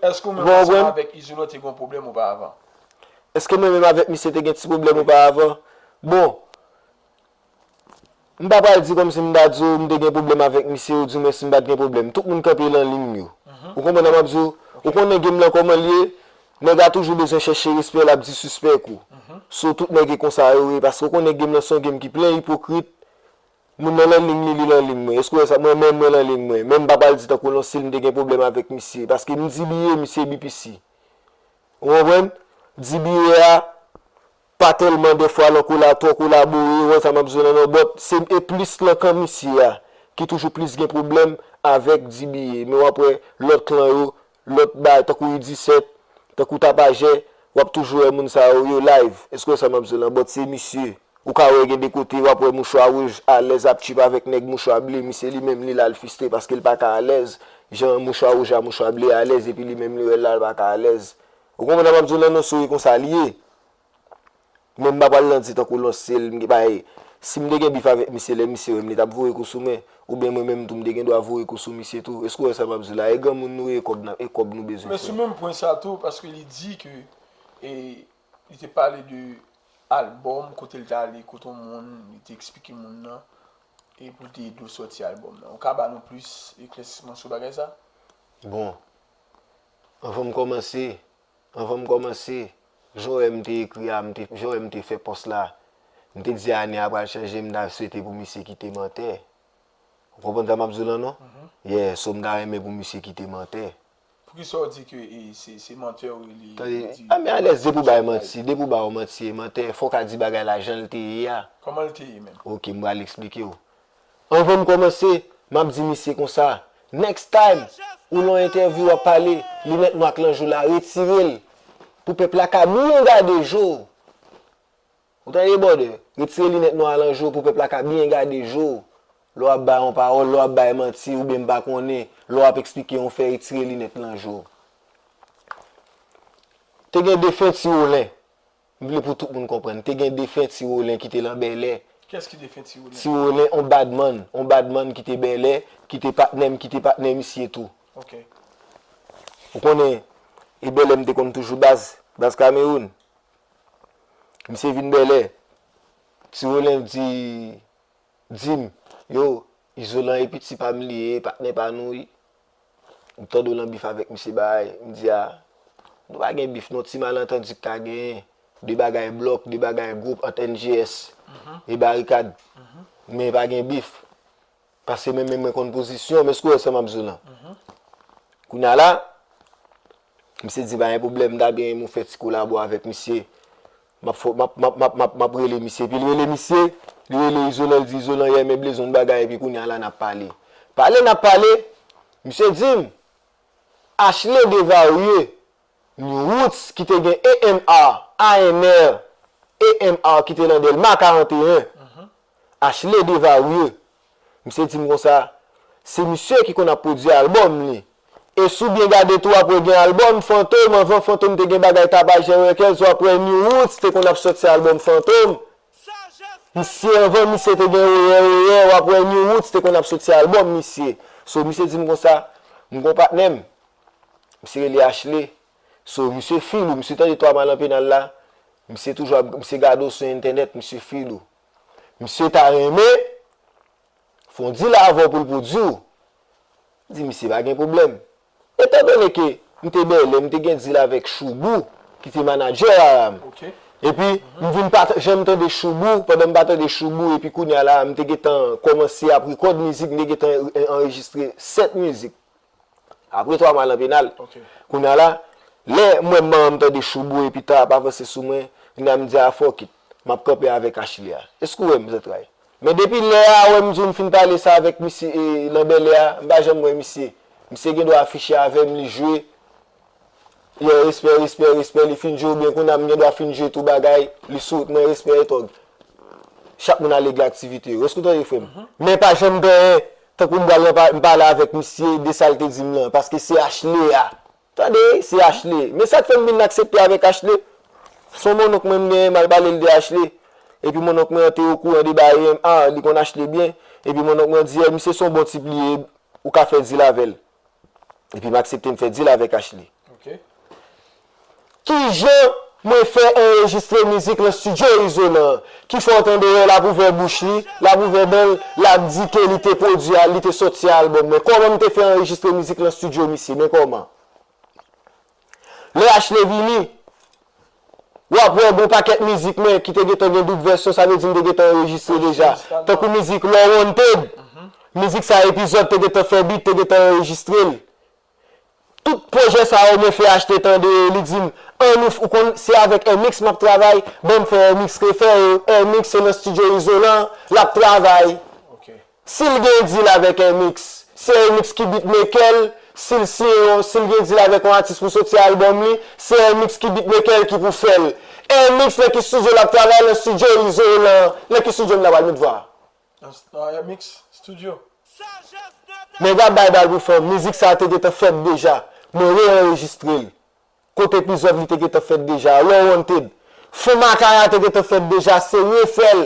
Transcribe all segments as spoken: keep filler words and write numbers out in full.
Èske ou menm ansanm avèk Izolan te gen yon pwoblèm oparavan? Èske mwen menm avèk misye te gen ti pwoblèm oparavan? Bon, m pa pral di kòmsi m ta di w m te gen pwoblèm avèk misye, oudimwen si m pa t gen pwoblèm. Tout moun kanpe nan liy yo. Ou konprann sa m ap di w? Ou konnen game lan kòman l ye, nèg la toujou bezwen chèche respè, l ap disrespect ou. So, tout nèg e konsa yo ye, paske ou konnen game lan se yon game ki plen ipokrit. Moun nan nan liy li, li nan liy mwen. Èske w wè sa? Mwen menm, mwen nan liy mwen. Men m pa pral di tankou Lonsel m te gen pwoblèm avèk misye. Paske m D B A, misye B P C. Ou konprann? D B A a pa tèlman dèfwa lan kola, twò kolabore, ou wè sa m ap di w la non, but se e plis lan kan misye a ki toujou plis gen pwoblèm avèk D B A. Men w ap wè lòt klan yo, lòt bagay, tankou U disèt, tankou Tapajè, w ap toujou wè moun sa yo, yo live. Èske w wè sa m ap di w la? But se misye. Ou ka wè gen de kote, w ap wè Mouchwa Wouj alèz ap trip avèk nèg Mouchwa Ble, misye li menm li la l fiste paske l pa ka alèz, jan Mouchwa Wouj a Mouchwa Ble alèz, epi li menm li wè l la l pa ka alèz. Ou konprann sa m ap di w la non, so e konsa li ye. Men m pa pral nan di tankou Lonsel, m gen pa, si m te gen bif avèk misye, lè misye wè m, li t ap voye kou sou mwen, oubyen mwen menm tou m te gen dwa voye kou sou misye tou. Èske w wè sa m ap di w la? E granmoun nou ye, e kòb n ap, e kòb nou bezwen fè. Men sou menm pwen sa tou, paske li di ke, e, li te pale de albòm, kote l t ale, kote yon moun, li te eksplike moun nan, e pou l te ede w sòti albòm nan. Ou ka ba nou plis eklèsisman sou bagay sa? Bon, anvan m kòmanse, anvan m kòmanse, jan w wè m te ekri a, m te, jan w wè m te fè pòs la, m te di ane a pral chanje, m ta swete pou misye kite mantè. Ou konprann sa m ap di w la non? Yeah, so m ta renmen pou misye kite mantè. Poukisa w di ke e, se, se mantè w rele? Tande, a men alèz depi w bay manti, depi w ba yon manti e mantè, fò w ka di bagay la jan l te ye a. Kòman l te ye menm? Ok, m pral eksplike w. Anvan m kòmanse, m ap di misye konsa, next time, ou lan yon entèvyou w ap pale, linèt nwa k lan je w la, retire l. Pou pèp la ka byen gade je w. Ou tande, brother? Retire linèt nwa lan je w pou pèp la ka byen gade je w. Lè w ap bay yon pawòl, lè w ap bay manti, oubyen m pa konnen, lè w ap eksplike yon fè, retire linèt lan je w. Te gen defen Ti Wolen. M vle pou tout moun konprann. Te gen defen Ti Wolen ki te lan Bèlè. Kiyès ki defen Ti Wolen? Ti Wolen, on badman. On badman ki te Bèlè, ki te patnè m, ki te patnè misye tou. Ok. Ou konnen, e Bèlè m te konn toujou baz, baz Kamewoun. Misye vin Bèlè. Ti Wolen di, di m, yo, Izolan e piti pa m li ye, patnè pa nou wi. M tande w lan bif avèk misye bagay. M di a, nou pa gen bif non, ti malantandi k ka genyen. De bagay blòk, de bagay gwoup ant N G S e Barikad. Men pa gen bif. Paske mwen menm mwen konn pozisyon m, èske w wè sa m ap di w lan? Kounye a la, misye di pa gen pwoblèm, m ta byen renmen w fè ti kolabo avèk misye. M ap fò, m ap, m ap, m ap, m ap, m ap rele misye. Epi l rele misye, li rele Izolan, l di Izolan, yè men Blaze yon bagay, epi kounye a la n ap pale. Pale n ap pale, misye di m, Ashley Devarye, New Roots ki te gen A M R, A N R, A M R ki te nan Dèlma karannyen. Ashley Devarye. Misye di m konsa, se misye ki konn ap pwodui albòm li. E si w byen gade tou, w ap wè gen albòm Fantom, anvan Fantom te gen bagay Tapajè Records, w ap wè New Roots te konn ap sòti albòm Fantom. Misye, anvan misye te gen Oyè Oyè, w ap wè New Roots te konn ap sòti albòm misye. So, misye di m konsa, m gon patnè m. Misye rele Ashley. So, misye feel ou, misye tande Twa Mal an Penal la. Misye toujou ap, misye gade w sou entènèt, misye feel ou. Misye ta renmen fè yon deal avè w pou l pwodui w. M di misye pa gen pwoblèm. Etandone ke m te Bèlè, m te gen deal avèk Choubou, ki te manadjè Raram. Epi, m vin pa t-, janm tande Choubou, pandan m pa tande Choubou, epi kounye a la, m te gentan kòmanse ap rekòd mizik, m te gentan an-, anrejistre sèt mizik. Apre Twa Mal an Penal. Kounye a la, lè m wè m manman m tande Choubou epi tan ap avanse sou mwen, kounye a m di a fuck it, m ap kanpe avèk Ashley a. Èske w wè m zantray? Men depi lè a, wè m di w m fin pale sa avèk misye, e, nan Bèlè a, m pa janm wè misye. Misye gen dwa afiche avè m, li jwe. Yo, respè, respè, respè, li fin jwe, oubyen kounye a m gen dwa fin jwe tou bagay, li sou wout mwen, respè e tòg. Chak moun ale gen aktivite yo. Èske w tande frè m? Men pa janm genyen, tankou m pral nan pa-, m pale avèk misye de sa l te di m lan, paske se Ashley a. Tande, se Ashley. Men sa k fè m vin aksepte avèk Ashley, se yon monnonk mwen m genyen, m al pale l de Ashley. Epi monnonk mwen an te okouran de bagay, ah, li konn Ashley byen. Epi monnonk mwen di, eh, misye se yon bon tip li ye, ou ka fè deal avè l. Epi m aksepte m fè deal avèk Ashley. Kijan mwen fè anrejistre mizik nan estidyo Izolan an? Ki fè w tande wè l ap ouvè bouch li, l ap ouvè dan l, l ap di ke li te pwodui a, li te sòti albòm mwen. Kòman m te fè anrejistre mizik nan estidyo misye? Men kòman? Lè Ashley vini, w ap wè gon pakèt mizik mwen ki te gentan gen doub vèsyon, sa vle di m te gentan anrejistre deja. Tankou mizik Lò Wanted, mizik sa Epizòd te gentan fè beat, te gentan anrejistre l. Tout pwojè sa yo mwen fè Ashley tande yo, li di m, "An nou, ou konn, se avèk Hermix m ap travay, ban m fè Hermix refè yo, Hermix se nan estidyo Izolan l ap travay." Si l gen deal avèk Hermix, se Hermix ki beatmaker l, si l siyen yon, si l gen deal avèk yon atis pou soti albòm li, se Hermix ki beatmaker l ki pou fè l. Hermix nan ki estidyo l ap travay? Nan estidyo Izolan, nan ki estidyo m ta pral met vwa? Nan, nan Hermix Studio. Nèg la bay bal pou fanm, mizik sa te gentan fèt deja, mwen re-anrejistre l. Kote Epizòd li te gentan fèt deja, Lò Wanted. Fon Makaya te gentan fèt deja, se refè l.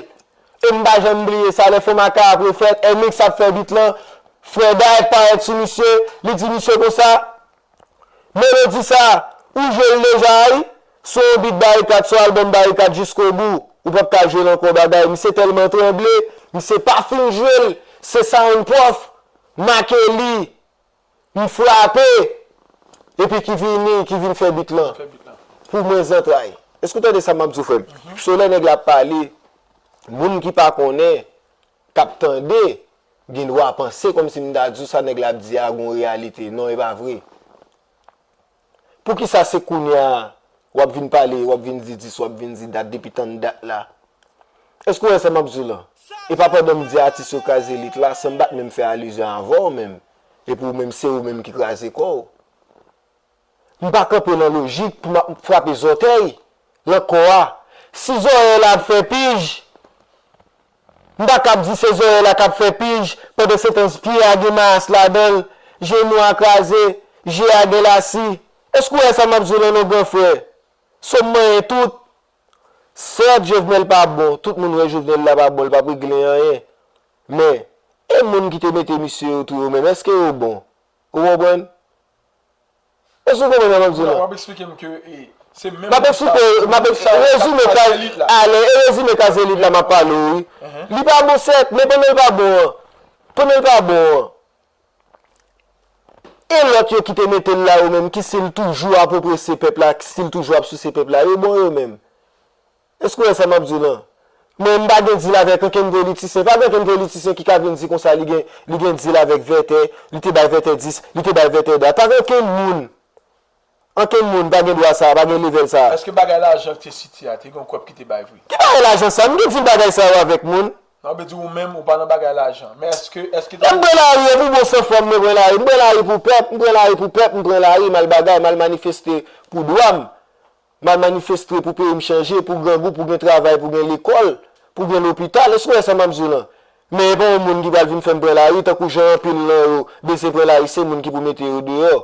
E m pa janm bliye sa, lè Fon Makaya ap refèt, Hermix ap fè beat lan, Freda parèt sou misye, li di misye konsa, "Melodi sa, ou jwe l deja wi, se yon beat Barikad, se yon albòm Barikad Jiskobou, ou p ap ka jwe l ankò bagay." Misye tèlman tranble, misye pa fin jwe l, se Soundpuff, Makeli, M frape, epi ki vini, ki vin fè beat lan. Pou mwen zantray. Èske w tande sa m ap di w, frè m? So lè nèg la ap pale, moun ki pa konnen, k ap tande, gen dwa panse kòmsi m ta di w sa nèg la ap di a gon reyalite. Non, e pa vre. Poukisa se kounye a w ap vin pale, w ap vin di dis, w ap vin di dat depi tann dat la? Èske w wè sa m ap di w lan? E pa pandan m di atis yo kraze lit la, san m pa t menm fè alizyon avè w menm. Epi w menm se ou menm ki kraze kò w. M pa kanpe nan lojik pou m ap frape zòtèy lan kò a. Si zòrèy la ap fè pij, m pa kab di se zòrèy la k ap fè pij, pandan se tan pye a gen mayas ladan l, jenou a kraze, je a gen lasi. Èske w wè sa m ap di w lan non, gran frè? So m manyen tout. Sèt, Jovenel pa bon. Tout moun wè Jovenel la pa bon, li p ap regle anyen. Men, e moun ki te mete misye yo tou yo menm, èske yo bon? Ou konprann? Èske w konprann sa m ap di w lan? W ap eksplike m ke, e, se menm moun sa ki fè sa, rezime kraze lit la. Ale, e rezime kraze lit la m ap pale w, wi. Li pa bon, sèt, men pandan l pa bon an. Pandan l pa bon an. E lòt yo ki te mete l la yo menm, ki si l toujou ap oprese pèp la, ki si l toujou ap souse pèp la, yo bon yo menm. Èske w wè sa m ap di w lan? Mwen, m pa gen dil avèk ankenn politisyen. Pa gen ankenn politisyen ki ka vin di konsa li gen, li gen dil avèk Vètè, li te bay Vètè dis, li te bay Vètè dat. Pa gen ankenn moun. Ankenn moun pa gen dwa sa, pa gen level sa. Èske bagay lajan ki te site a, te gen yon kòb ki te bay vre? Ki bagay lajan sa? M gen dil bagay sa yo avèk moun? Non, m vle di ou menm, ou pa nan bagay lajan. Men èske, èske te... Mwen m pran lari, e pou bon san fwa m, mwen pran lari. M pran lari pou pèp, m pran lari pou pèp, m pran lari, m al bagay, m al manifeste pou dwa m. M al manifeste pou peyi m chanje, pou grangou, pou gen travay, pou gen lekòl, pou gen lopital. Èske w wè sa m ap di w lan? Men e pa yon moun ki pral vin fè m pran lari, tankou jan anpil nan yo bezwen pran lari, se moun ki pou mete yo deyò.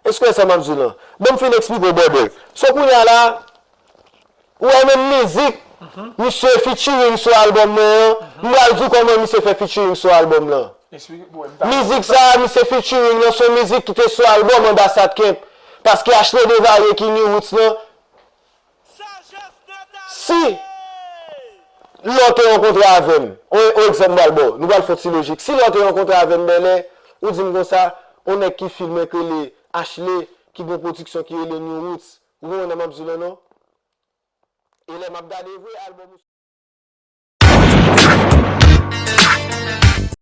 Èske w wè sa m ap di w lan? Ban m fin eksplike w, brother. So kounye a la, ou wè menm mizik, misye featuring sou albòm mwen an, m pral di w kòman misye fè featuring sou albòm lan. Mizik sa a, misye featuring nan, se yon mizik ki te sou albòm Anbasad Kemp. Paske Ashley Devarye ki ni Roots lan, si lè w te rankontre avè m, on, on egzanp m pral ba w, nou pral fè yon ti lojik. Si lè w te rankontre avè m bèlè, ou di m konsa, on nèg ki filme k rele Ashley, ki gon pwodiksyon ki rele New Roots, ou konprann sa m ap di w lan non? E lè m ap gade vre albòm ou